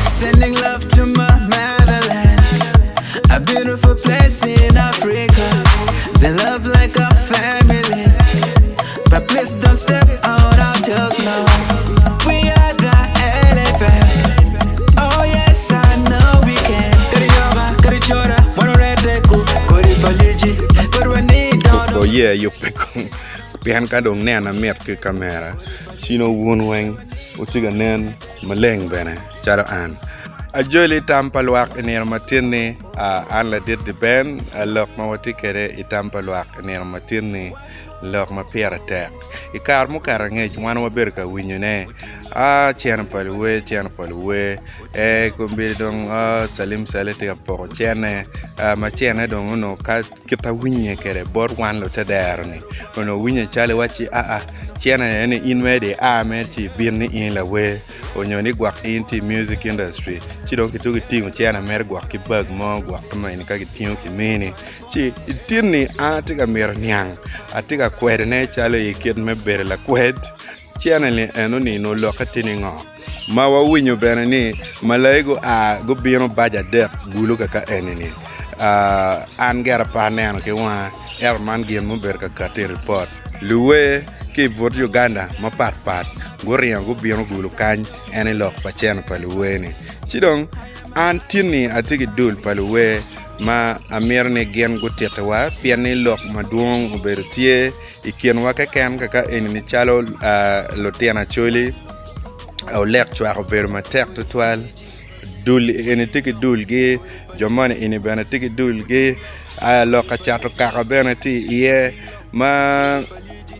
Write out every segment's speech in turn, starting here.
Sending love to my motherland, a beautiful place in Africa. They love like a family, but please don't step out of just now. We are the elephants. Oh yes, I know we can. Kariyoga, karichora, wanoreteku, koribaliji, korwani Ko ye yubbe kong pien ka dong nena mit ki kamera ci nongo wun weng wutye ka nen maleng bene calo an. Ajoli tam pa lwak i nino matin-ni, an ladit Deben, lok ma watye kwede i tam pa lwak i nino matin-ni lok ma pire tek. I kare mukato angec wan wabedo ka winyone cene pa luwer cene pa luwer ee kombeddi dong Salim Saleh tye ka poko cene ma cene dong onongo ka Kit a winye kwede bot wan lutedero-ni onongo winye calo iwacci aa cene aye ni in mere dong ia mere ci ibin ni in lawer onyo ni gwok in tye i music industry ci dong kituko itingo cene mere gwok ki bag mo gwok ki moni ka kitingo kimini ci itinni an atye ka mito niang atye ka kwedone calo i kit me bedo lakwed cene-ni enoni nongo lokke tye ni ngo ma wawinyo bene ni malayi gua gubino bac adek gulu kaka eni-ni an gire pe aneno ki wanga ento man gin mubedo ka kati i ripot luwer ki i but Uganda mapat pat guringo gubino gulu kany en i lok pa cene pa luwer-ni ci dong an tinni atye ki dul pa luwer ma amito ni gin gutitiwa pien ni lok madwong obedo tye i kinwa keken kaka eni-ni calo lutino Acholi olek cwak obedo matek tutwal dul eni tye ki dulgi jo moni eni bene tye ki dulgi lok ka cato kaka bene tye iye ma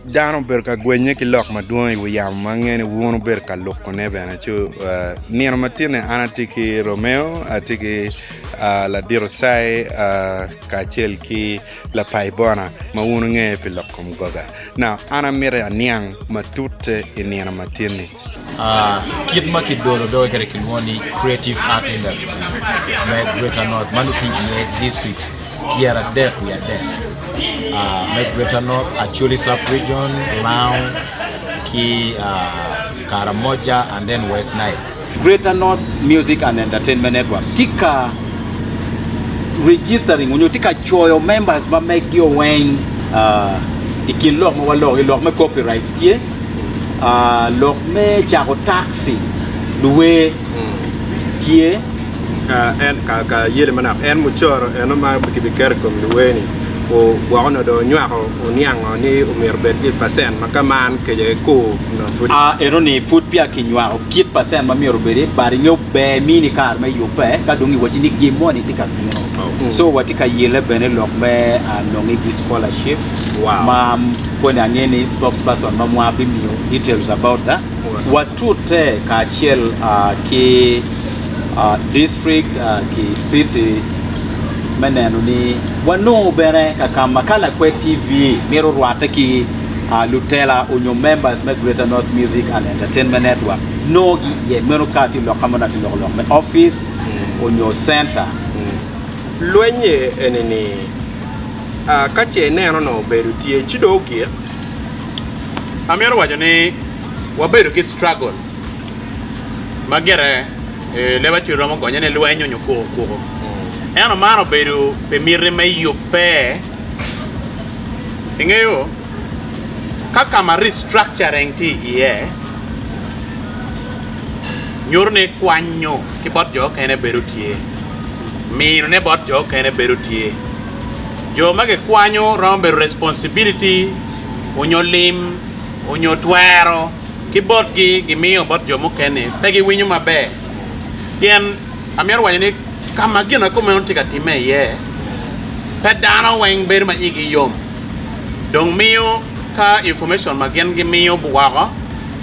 dano obedo ka gwenye ki lok madwong i wi yamo ma angeyo ni wun wubedo ka lukone bene ci nino ma tye-ni an atye ki Romeo atye ki ladit Ocai kacel ki Lapai Bona ma wun wungeyo pi lok kom goga. Now an amiti aniang matute i nino matin-ni. Kit ma kidolo doge kwede kilwongo ni Creative Art Industry me Greater North ma nongo tye iye districts pyeradek wiye adek me Greater North, Acholi Sub Region, Lango ki Karamoja and then West Nile. Greater North Music and Entertainment Network tye ka registering onyo tye ka coyo members ma meggi weng i kin lok ma waloko i lok me copyright tye lok me cako taxi luwer tye. En ka yele manok en mucoro eno ma kibiketo i kom luwer-ni gwok onongo dong onywako oniango ni omyero obed ki pacent ma ka man kece kur onongo pud. Eno ni pud peya kinywako kit pacent ma myero obedi but inge ber mini kare me yubbe ka dong iwacci ni gin moni tye ka bino so watye ka yelle bene lok me nongi gi scholarship ma koni ange ni spokesperson ma mwa bimiyo details about that watute kacel ki district ki city me neno ni wanongo bene ka ka ma ka Lakwed TV mito rwatte ki lutela onyo members me Greater North Music and Entertainment Network nongo gi iye meno ka atye loka mono atye loko lok me office onyo center. Lweny eni ni ka ce ineno nongo obedo tye ci dong ogik. Amito waco ni wabedo ki struggle ma gire leb acel romo gonye ni lweny onyo kuku kuku ento man obedo pi miti me yubbe ingeyo ka ka ma restructuring tye iye nyuto ni kwanyo ki bot jo okene bedo tye minone bot jo okene bedo tye jo ma gikwanyo romo bedo responsibility onyo lim onyo twero ki botgi gimiyo bot jo mukene pe giwinyo maber pien amito waco ni ka ma gin ma kumeno tye ka timme iye pe dano weng bedo ma igi yom dong miyo ka information ma gin gimiyo woko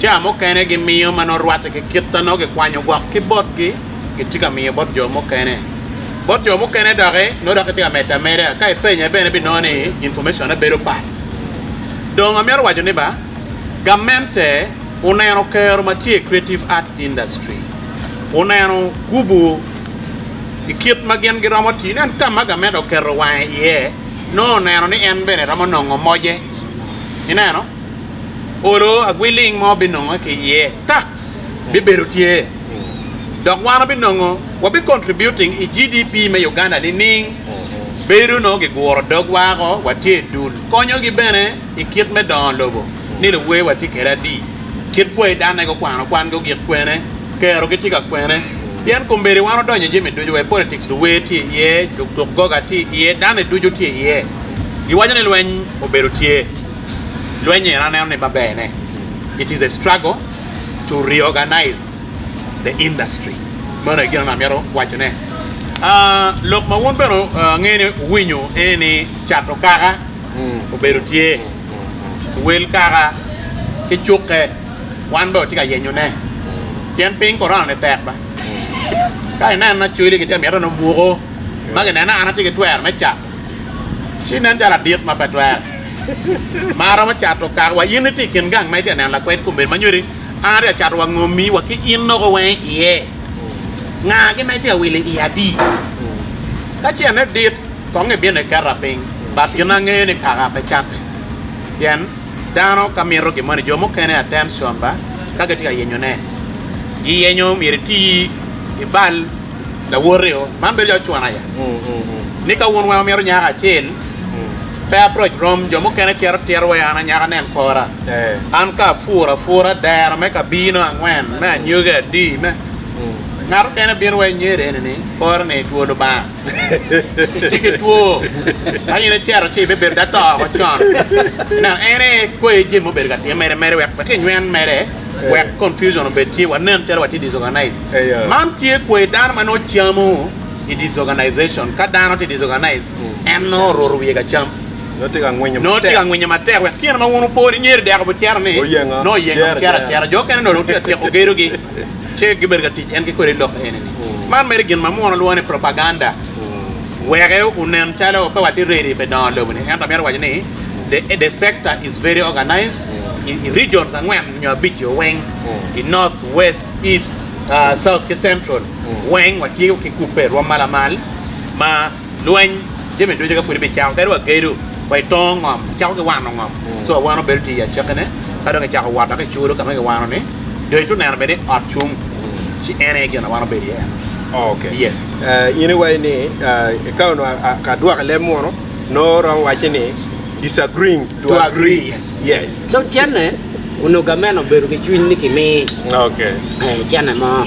ca mukene gimiyo ma nongo rwatte ki kit ma nongo gikwanyo gwok ki botgi gitye ka miyo bot jo mukene bot jo mukene doki nongo dok gitye ka medde ameda ka ipenye bene ibinongo ni information-ne bedo pat dong amito waco ni ba Gamente oneno kero ma tye i Creative Art Industry, oneno gubu i kit ma gin giromo tiyo. Inen ka ma gamente oketo wange iye. nongo oneno ni en bene romo nongo moce. Ineno? Olo agwiling mo binonge ki iye, tax bibedo tye. Dok wan wabinongo, wabi contributing i GDP me Uganda nining? Bedo nongo giguro dogwa ko, watye i dul. Konyogi bene i kit me dongo lobo, ni luwer watye kwede adi, kit kwayi danne gukwano kwangi ogik kwene, kerogi tye ka kwene. Pien kombeddi wan odonyo i jami ducu wa i politics luwer tye iye, tuk goga tye iye, danne ducu tye iye. Giwaco ni lweny obedo tye. Lweny eni aneno ni maber-ne. It is a struggle to reorganize the industry. Meno aye gin ma amito wacone. Lok ma wun bene angeyo ni wuwinyo ene ni cato kaka obedo tye. Wel kaka ki cukke wan bene watye ka yenyone pien piny korona ni tek ba. Ka ineno Acholi gitye ka mito ni omuko ma gineno ni an atye ki twero me cato ci nen calo adit ma pe twere ma aromo cato kaka wa in itye i kin gang ma itye ka neno lakwed kombeddi ma nyuti an atye ka cato wa ngomi wa ki in noko weng iye nga gi ma itye ka wilo iye adi ka cene dit kong ibino iketa piny but gin angeyo ni kaka pe cate pien dano ka mito gin moni jo mukene attention ba ka gitye ka yenyo ne giyenyo myero iti ibal lawoti o man bedo calo cwan aya ni ka wun weng wumito nyako acel pe approach rom jo mukene cito tito wai an anyaka nen kora an ka apuro apura dero me kabino angwen me anyogi adi me ngat okene bino wai nyeri eni ni kore ni two lubanga tye ki two ka in icito ci ibibedo da to oko con ineno en aye kwayi jami mubedo ka time mere mere wek watye nywen mere wek confusion obed tye wanen calo watye disorganized Man tye kwer dano ma nongo camo i disorganization. Ka dano tye disorganized, en nongo oruto wiye ka cam. Nongo tye ka ngwinyo Nongo tye ka matek. ngwinyo matek wek kine ma wun wupo ni nyeri dek obucito ni Oyengo, nongo oyengo cero bucito acera. acera. Jo okene nongo dong tye ka tyeko gedogi ci gibedo ka tic en ki kwede lok eni-ni. Man mere gin ma muno lwongo ni propaganda. Weke onen calo pe watye ready pi dongo lobo-ni ento amito waco ni the, the sector is very organized i, i regions angwen nyo abic-ci weng i north, west, East, South ki Central weng watye ki kubbe rwom ma lamal ma lweny jami ducu ka pud ibicako kadi wa gedo wa itongo ngom icako ki wano ngom so awano bedo tye i acakine ka dong icako wot dok iculo ka ma kiwano ni dong itye neno bene ni ot cung ci en aye gin ma wan obedo iye eno. Okay. Yes. In iwaco ni ka onongo ka dwoko i leb munu nongo romo wacce ni disagreeing to To agree. agree, yes. Yes. So cene onongo gamente obedo ki cwiny ni kimi Okay. eh, cene mo.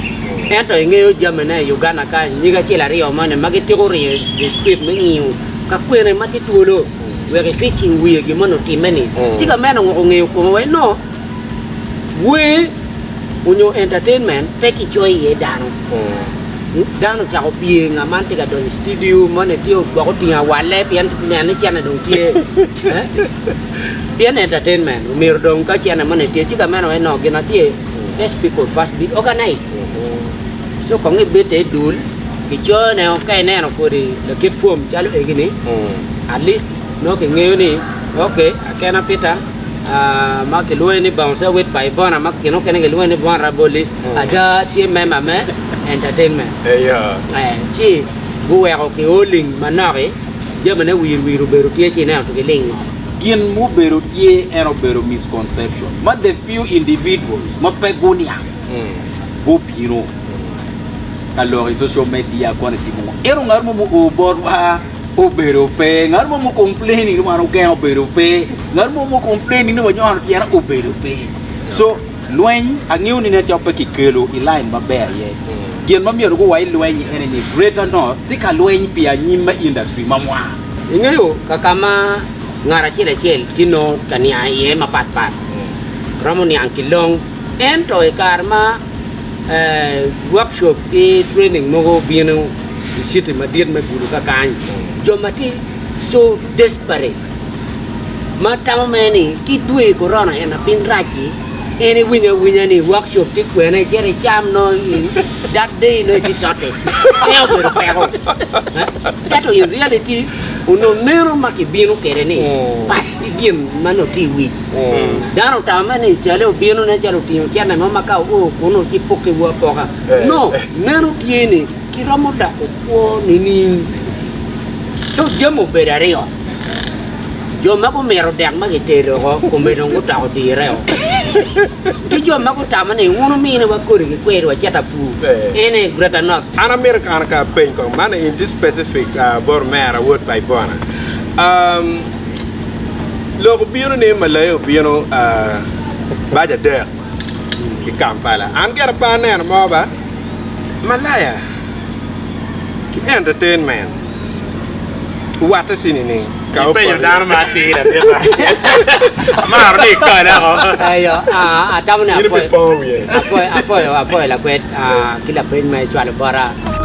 Ento ingeyo jamine i Uganda kany nyig acel aryo moni ma gitiko riyo i street me ngiyo ka kwene ma tye twolo wek i fixing wiye gin moni otimme ni. Ci gamente ongoko ngeyo kome wai no wer onyo entertainment pe kicoyo iye dano. Dano ocako pye nga man tye ka donyo i studio moni tye gwok otingo awalle pien neno ni cene dong tye. Pien entertainment omyero dong ka cene moni tye ci ka meno aye nongo gin ma tye let people first be organized so kong ibite i dul kicoyo ne ka ineno kodi lakit form calo egi ni at least nongo kingeyo ni ok Akena Peter ma kilwonge ni Bouncer with Paibona ma kine mukene kilwonge ni Bon Raboli ada tye member me entertainment ci guweko ki oling manok-ki Jamine wir wir obedo tye ci ineno to giling ngo? Gin mubedo tye en obedo misconception ma the few individuals ma pe guniang gubino ka lok i social media kono itimo ngo ento ngat mo muo botwa obedo pe ngat mo mu complaining ni wan ogengo obedo pe ngat mo mu complaining ni wanyono tyene obedo pe so Lweny, angeyo ni nen calo pe kikelo i lain maber aye. Gin ma myero guwa i lweny ene ni Greater North tye ka lweny pi anyim me industry ma mwa. Ingeyo ka ka ma ngat acel acel tye nongo ka niang iye mapat pat, romo niang ki long. Ento i kare ma workshop ki training mogo obino i city madit me Gulu kakany, jo ma tye so desperate Ma tamo mere ni ki dwe korona en na piny rac-ci, en iwinyo awinya ni workshop tye kwene icit icam nongo in that day nongo itye sorted. En obedo peko. Ento in reality onongo neno ma kibino kwede ni pat ki gin ma nongo tye i wic. Dano otamo mere ni cale obino nen calo otingo cente mo ma ka oo kunu ci pokiwu apoka. No, neno tye ni kiromo doko kwo nining? So jami obedo aryo. Jo ma gumito dek ma gitedo oko kome dong gutoko direo. Ki jo ma gutamo ni wun wuminiwa kodi ki kweri wacit apur, en aye Greater North. An amito an ka apeny kong man in this specific bot omera wod pa Ibona. Um, lok obino ni Malaya obino uh, bac adek i Kampala. An gire pe aneno mo ba Malaya ki entertainment watte ci nining? Ka Ipenyo dano ma atir adita. Amaro ni ikale oko. Eyo, ah, atamo ni In apwoyo, ibipongo wiye. apwoyo, apwoyo, apwoyo lakwed, ah, ki lapeny ma icwalo bota.